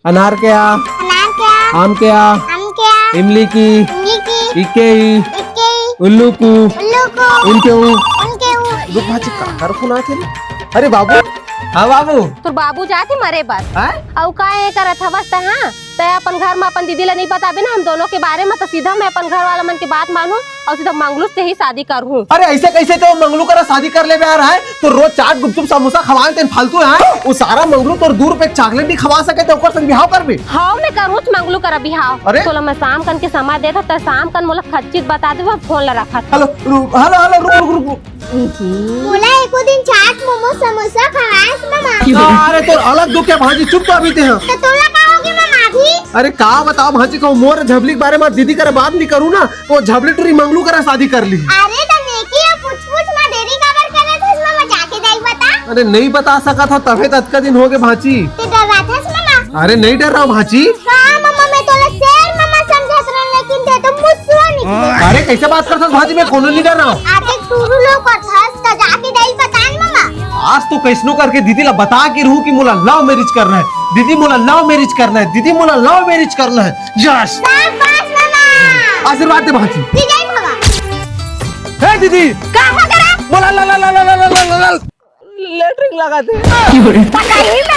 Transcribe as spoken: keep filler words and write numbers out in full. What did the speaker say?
अनार के आ, अनार के आ, आम के आ, आम के आ, इमली की, इमली की, इक्के ई, इक्के ई, उल्लू कू, उल्लू कू, उनके ऊ। उनके ऊ। रुक भांची, काकर फोन आथे रे? अरे बाबू। हाँ बाबू। तोर बाबू जात हे मरे बर। हाँ? अउ का ये करत हवस त, हाँ? तै अपन घर म अपन दीदी ला नइ बताबे ना हम दोनों के बारे म, त सीधा मैं अपन घर वाला मन के बात मानहूँ अउ सीधा मंगलू से ही शादी करहूँ। अरे ऐसे कैसे तो मंगलू करा शादी कर लेबे यार, हैं? तो रोज चाट, गुपचुप, समोसा खवाए तेन फालतू, हैं? वो सारा मंगलू तोर दू रुपए के चॉकलेट नइ खवा सके त ओकर संग बिहाव करबे? हाँ, मैं करहूँ मंगलू करा बिहाव। अरे? तोला मैं शाम कन के समय देत हँव, त शाम कन मोला खच्चित बता देबे, फोन ला रखत। हेलो, रु-, हेलो, हेलो, रुक, रुक, रुक, रुक। मोला एको दिन चाट, मोमो, समोसा खवाएस ममा। अरे तोर अलग दुख हे भांची, चुप तो अभी ते ह। त तोला का होगे ममा जी? अरे का बताओ भांची, कहूँ मोर झबली के बारे म दीदी करा बात नइ करूँ ना, त झबली टूरी मंगलू करा शादी कर ली। अरे त नेकी अउ पूछ पूछ म देरी काबर करत हस ममा, जाके दाई बता। अरे नइ बता सकत हँव, तभे त अतका दिन होगे भांची। ते डराथस ममा? अरे नइ डराँव भांची। हाँ ममा, मैं तोला शेर ममा समझत रहेंव, लेकिन ते तो मुसवा निकले। अरे कैसे बात करथस भांची, मैं कोनो नइ डराँव। आते टूरू लोग करथस, त जाके दाई बता न ममा। आज तो कैसनो करके दीदी ला बता के रहूँ कि मोला love marriage करना हे। दीदी मोला love marriage करना हे, दीदी मोला love marriage करना हे। यस। शाबाश ममा। आशीर्वाद दे भांची। विजय भवा। हे दीदी। का हो करा? मोला ला ला ला ला ला ला ला ला। लेटरिन लगा दे। पकड़ी में